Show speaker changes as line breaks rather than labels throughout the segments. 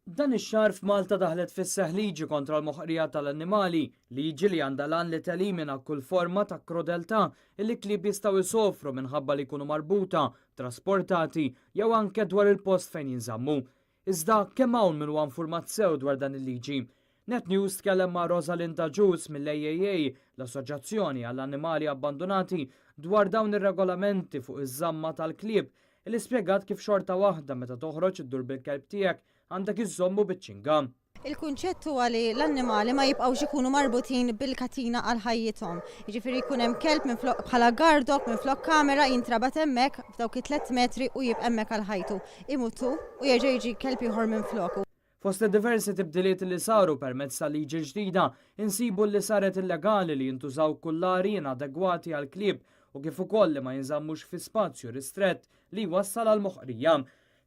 Dan ix-xahar f'Malta daħlet fis-seħħ liġi kontra l-moħqrija tal-annimali, liġi li għandha l-għan li telimina kull forma ta' krudeltà li klieb jistgħu jsofru minħabba li jkunu marbuta, trasportati jew anke dwar il-post fejn jinżammu. Iżda kemm hawn min huwa infurmat sew dwar dan il-liġi? Net News tkellem ma' Rosalind Agius mill-AAA, l-Assoċjazzjoni għall-Annimali Abbandunati, dwar dawn ir-regolamenti fuq iż-żamma tal-klieb li spjegat kif xorta waħda meta toħroġ iddur bil-kelb tiegħek għandek iżżommu biċ-ċinga.
Il-kunċett huwa li l-annimali ma jibqgħux ikunu marbutin bil-katina għal ħajjithom. Jiġifieri jkun hemm kelb minflok bħala guard dog minflok kamera jintrabat hemmhekk f'dawk it-tliet metri u jibqa' hemmhekk għal ħajtu. Imut hu u jerġa' jiġi kelb ieħor minfloku.
Fost id-diversi tibdiliet li saru permezz tal-liġi l-ġdida, insibu li saret illegali li jintużaw kullari inadegwati għall-klieb u kif ukoll li ma jinżammux fi spazju ristrett li jwassal għal moħqrija.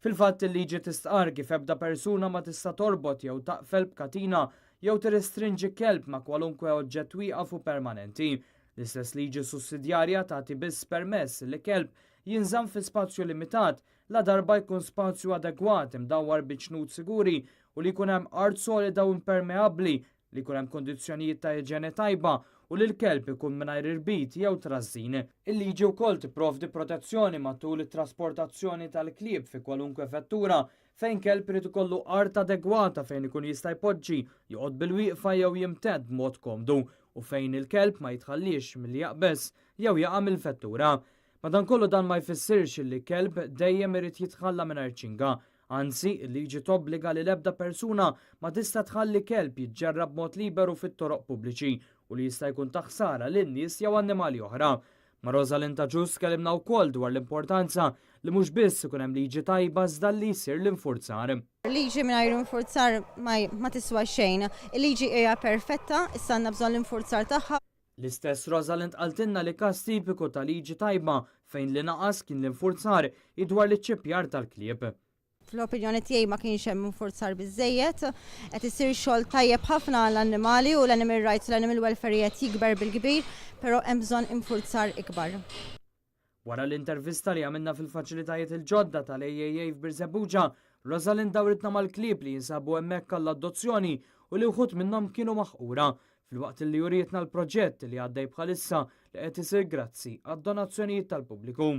Fil-fatt il-liġi tistqarr kif ebda persuna ma tista' torbot jew taqfel b'katina jew tirrestrinġi kelb ma' kwalunkwe oġġett wieqaf u permanenti. L-istess liġi sussidjarja tagħti biss permess li kelb jinżamm fi spazju limitat la darba jkun spazju adegwat imdawwar bi ċnut siguri u li jkun hemm art solida u impermeabbli li jkun hemm kundizzjonijiet ta' iġene tajba u li l-kelb ikun mingħajr irbit jew trażżin. Il-liġi wkoll tipprovdi protezzjoni matul it-trasportazzjoni tal-klieb fi kwalunkwe vettura fejn kelb irid ikollu art adegwata fejn ikun jista' jpoġġi, joqgħod bilwieqfa jew jimtedd b'mod komdu u fejn il-kelb ma jitħalliex milli jaqbeż jew jaqa' mill-vettura. Madankollu dan ma jfissirx li kelb dejjem irid jitħalla mingħajr ċinga. Anzi, il-liġi tobbliga li l-ebda persuna ma tista' tħalli kelb jiġġerra b'mod liberu fit-toroq pubbliċi u li jista' jkun ta' ħsara lin nies jew annimali oħra. Ma' Rosalind Agius tkellimna wkoll dwar l-importanza li mhux biss ikun hemm liġi tajba iżda li jsir l-infurzar.
Liġi mingħajr infurzar ma tiswa xejn. Il-liġi hija perfetta, issa għandna bżonn l-infurzar tagħha.
L-istess Rosalind qaltilna li każ tipiku ta' liġi tajba fejn li naqas kien l-infurzar hi dwar l-iċċippjar tal-klieb.
Fl-opinjoni tiegħi ma kienx hemm infurzar biżżejjed. Qed isir xogħol tajjeb ħafna għall-annimali u l-animal rights u l-animal welfare qed jikber bil-kbir, però hemm bżonn infurzar ikbar.
Wara l-intervista li għamilna fil-faċilitajiet il-ġodda tal-AAA f'Birżebbuġa, Rosalind dawritna mal-klieb li jinsabu hemmhekk għall-adozzjoni u li wħud minnhom kienu maħqura, filwaqt li urietna l-proġett li għaddej bħalissa li qed isir grazzi għad-donazzjonijiet tal-pubbliku.